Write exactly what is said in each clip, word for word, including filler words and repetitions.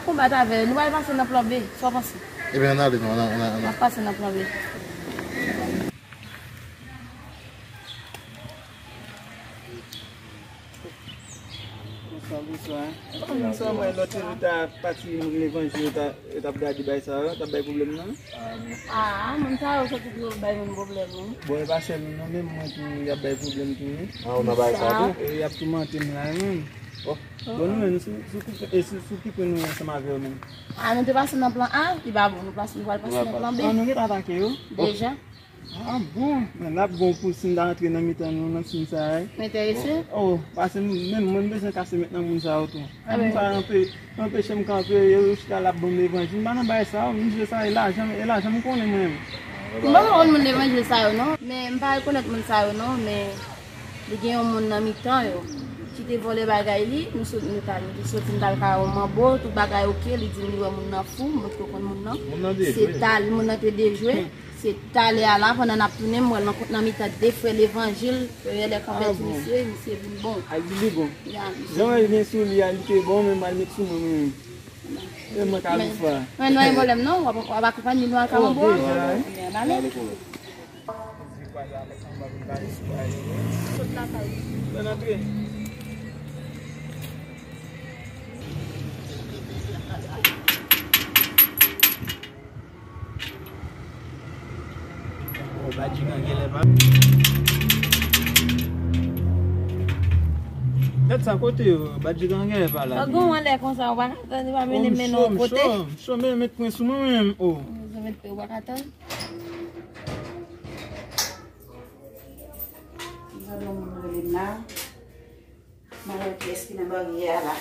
Konbat avè yo, nou pral pase nan plan B, sa w panse? Ebyen, ann ale non, ann, ann, ann. N ap pase nan plan B. Bonswa, bonswa. Bonswa, mwen lòt yo ta pati nan levanjil, yo ta, yo t ap gade bay sa yo, t ap bay pwoblèm nan. Ah, moun sa yo soti pou yo bay moun pwoblèm, wi. Bon, e pa sèl nou non, menm mwen tou, y ap bay pwoblèm tou, wi. Ah, ou nan bay sa tou? E y ap toumante m la, menm. Oh. Bon, nou menm, sou, sou ki, e sou, sou ki pwen nou ye ansanm avè yo menm? Ah, nou te pase nan plan A, li pa bon, nou pase, nou pral pase nan plan B. Ah, nou gentan atake yo? Deja. Ah, bon, men l ap bon pou si n ta antre nan mitan nou, nan sin sa a. Ou enterese? Oh, paske m, menm mwen, m bezwen kase met nan moun sa yo tou. Ah, moun sa yo anpe-, anpeche m kanpe, yo, yo chita l ap ban m levanjil. M pa nan bagay sa yo, misye sa, e lajan, e lajan m konnen mwen menm. M pa konn moun levanjil sa yo, non, men m pa rekonèt moun sa yo, non, men li gen yon moun nan mitan yo ki te vòlè bagay li, nou sot-, nou t al, nou te soti, nou t al kay yon manbo, tout bagay oke, li di m li wè moun nan fou, m potko konn moun nan. Moun nan dejwe. Se ta l, moun nan te dejwe. Se talè a la, pandan n ap tounen, m wè l nan, nan mitan de frè levanjil, yo genlè konvèti misye, misye vin bon. Ak li bon. Ya, misye. Jan l gen sou li a, li te bon, men m al met sou mwen, mwen menm. Men mwen ka vin fwa. Men nou pa gen pwoblèm non, w ap, w ap akonpanye nou al ka manbo a. Oh, deja, wi. Ann ale. Sot lakay. Ann antre. Oh, Badji Gang genlè pa. Gad sa kote yo, Badji Gang genlè pa la. Ou gon anlè konsa, ou pa ka tann, ou pa mennen men nan yon kote. Oh, m cho, m cho, m cho, men met pwen sou mwen menm, oh. Ou met pwen, ou pa ka tann. Gade yon moun rele m la. M al wè kiyès ki nan baryè a la.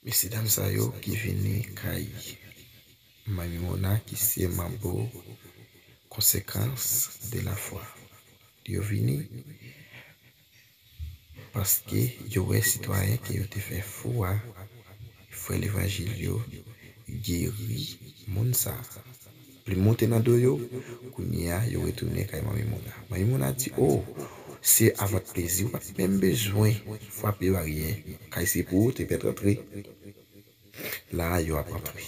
Mesyedam sa yo ki vini kay Manmi Mona ki se manbo Conséquence de la Foi. Yo vini paske yo wè sitwayen ke yo te fè fou a, frè levanjil yo, geri moun sa a. Li monte nan do yo, kounye a, yo retounen kay Manmi Mona. Manmi Mona di, "O, se avèk plezi, ou pa t menm bezwen frape baryè. Kay se pou ou, te pèt rantre." La, yo ap rantre.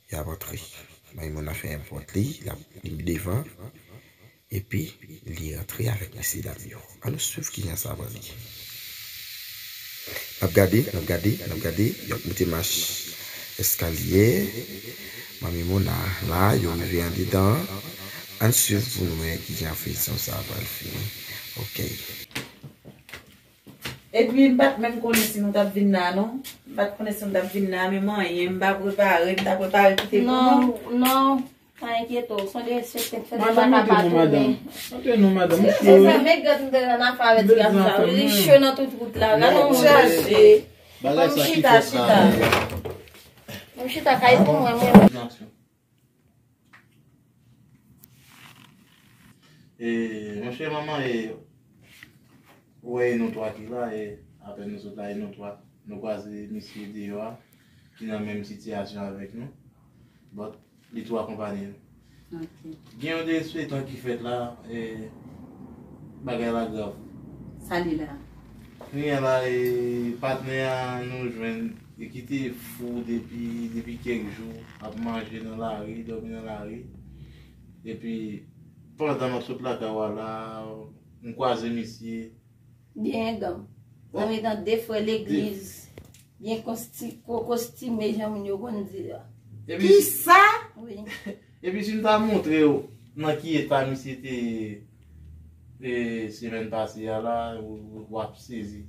Y ap antre. Maimoun nan fèmen pòt li, l ap, li devan. Epi, li rantre avèk mesyedam yo. Ann nou swiv kijan sa pral ye. N ap gade, n ap gade, n ap gade. Y ap moute mach eskalye. Manmi Mona la, yo rive andedan. Ann swiv pou nou wè kijan feyton sa pral fini. Oke. Epi, m pa t menm konnen si nou t ap vin la, non. M pa t konnen si nou t ap vin la, menm anyen, m pa prepare, m ta prepare kite pou nou. Non, non, pa enkyete w. Sonde se te fè de baka pa tounen. Antre non, madanm. Se sa, men gad m te nan afè avè ti gason sa. Li cho nan tout wout la. Gade yon chaje. Bagay sa ki fèt la. M chita kay pou mwen, mwen. E, monchè, manman, e, ou wè, e nou twa ki la, e apèn nou sot la, e nou twa, nou kwaze misye deyò a, ki nan menm sitiyasyon avèk nou. But, li tou akonpanye nou. Ok. Gen yon derespektan ki fèt la, e, bagay la grav. Sa li la? Kounye a la, e, patnè a nou jwenn, e ki te fou depi, depi kèk jou, ap manje nan lari, dòmi nan lari. Epi, pandan m ap sot lakay w a la, m kwaze misye. Byen engan. Nan mitan de frè legliz. Byen kosti-, ko-, kostime, jan moun yo konn di a. Epi, kisa? Wi. Epi si m ta montre w nan ki eta misye te ye, e, semèn pase a la, w, w ap sezi.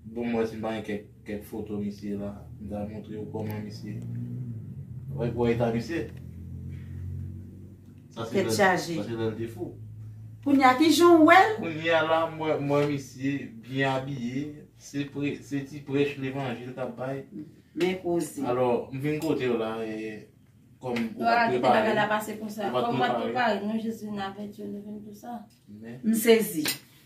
Bon, m wè si m pa gen kèk, kèk foto misye la, m ta montre w kòman misye. Wè, wè eta misye. Sa se lè, sa se lè l te fou. Kounye a, kijan w wè l? Kounye a la, m wè, m wè misye byen abiye, se pre-, se ti prèch levanjil k ap bay. Men koze. Alò, m vin kote w la, e, kòm ou pa t prepare. Bagay la pase konsa. Ou pa t prepare. Kòm ou pa t prepare, nou jis vin avèti w, nou vin pou sa. Men. M sezi.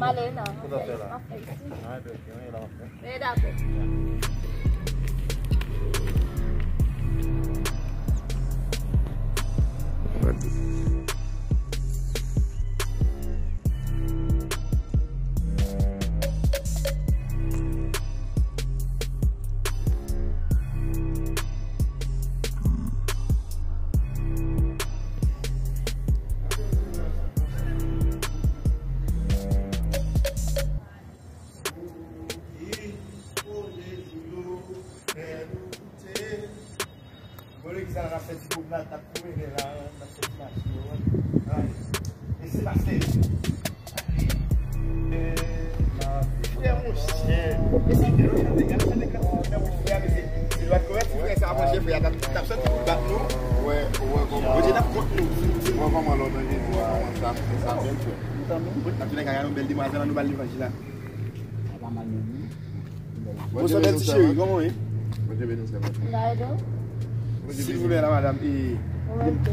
M ale la. Sa w t ap fè la? M ap fè isi. Ah, ebyen, ok, wi, la, m ap fè. Men dakò. Bon, legliz la, n ap fè ti pwomenad, n ap foume la, n ap fè ti mache, w konprann? Ay. E se pastè yo. Frè, monchè. E se byen, w chante, y ap chante kantik nan bouch frè a, mesye. Se lwa konvèti frè sa a, monchè, frè a t ap, t ap sòti pou l bat nou. Wè, wè, kòman. Bondye t ap kont nou. Wè, kòman lòt an Jezi, wè, kòman sa, sa bèl, frè. N ap tounen kay a yon bèl demwazèl, ann nou ba l levanjil la. Sa pa mal menm, wi. Bonswa, bèl ti cheri, kòman w ye? Bondye beni w, sè mwen. M ka ede w? Silvouplè, la madanm, e, Ou rete.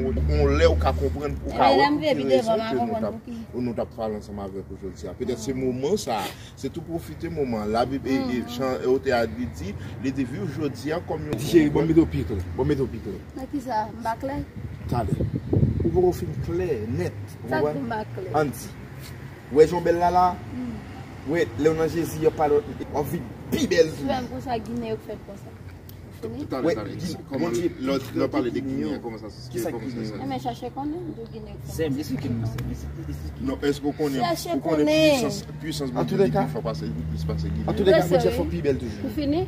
yon, yon lè ou ka konprann, ou ka wè pou ki rezon ke nou t ap, nou t ap pale ansanm avèk ou jodi a. Petèt se moman sa a, se tou pwofite moman an. Labib, e, e, chan, e, otè a li di, li di, viv jodi a kòm yon. Ti cheri, bon, mete w pi klè. Bon, mete w pi klè. Nan ki sa? M pa klè? Talè. Ou poko fin klè, nèt. Ou konprann? Ann di. Ou wè jan w bèl la la? Ou wè, lè w nan Jezi, y ap pale, w ap vin pi bèl toujou. Sou m konsa, Ginen yo k fèt konsa. Talè, talè. Kòman lè w pale de Ginen an, kòman sa, kisa Ginen an? Enben, chache konnen, de Ginen yo k fèt konsa. Sè m, esplike m, sè m, esplike m. Non, èske w konnen, ou konnen pwisans, pwisans Bondye ki pi fò pase, ki plis pase Ginen an? Antoulèka, Bondye ap fè w pi bèl toujou. Ou fini?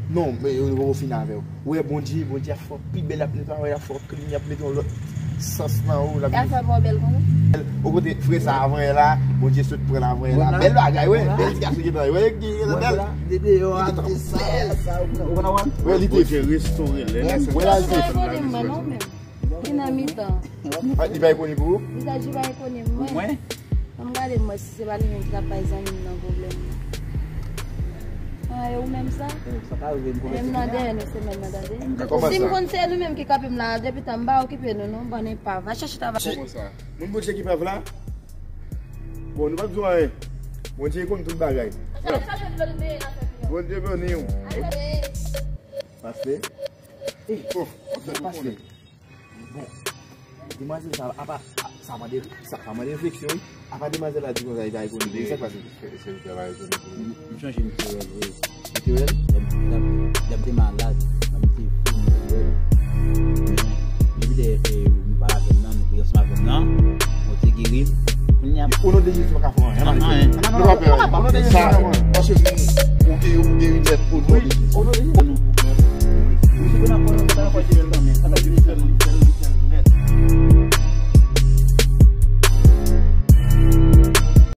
Non, men yo poko fini avè w. Ou wè Bondye, Bondye ap fè w pi bèl, ap netwaye, ap fè w klin, ap mete yon lòt sans nan ou, l ap. L ap fè bò bèl konsa? O kote frè sa avan yè la, Bondye sot pran l avan yè la. Bèl bagay, wi. Bèl ti gason gentan, wi, gentan bèl. Li te deyò a, te sal, sa ou konn wè. Wi, li te. Bondye restore l. Li te. Wè la, li te. Li pa konnen mwen non, men. Ki nan mitan. Li pa konnen pou ou? Vizaj li pa konnen mwen. Mwen? Ann gade mwen si se pa li menm ki t ap bay zanmi m nan pwoblèm nan. Ah, e ou menm sa? Menm nan dèyè nou se menm nan, tande. Si m konn se nou menm ki kanpe m la, depi tan m pa okipe nou non, bann enpav. Va chèche travay. Kòman sa? Moun Bondye ki pa vle? Bon, nou p ap di w anyen. Bondye konn tout bagay. Bondye beni w. Pastè. Ey, pastè. Bon. Demwazèl sa, apa, sa mande, sa, sa mande refleksyon, wi. Apa demwazèl la di konsa, li pa rekonèt li. Sa k pase? Se, se, se li pa rekonèt li. M chanje m te wè l, wi. Ou te wè l? Lè m, lè m, lè m te malad, lè m te fou, m te wè l. Depi lè, e, m pale avè m nan, nou priye ansanm avè m nan, Bondye geri m. Kounye a. O non de Jezi, ou pa ka fè anyen, anyen. Nou pa fè anyen. O non de Jezi, sa, paske ou gen, ou gen yon lèt o non de Jezi. O non de Jezi.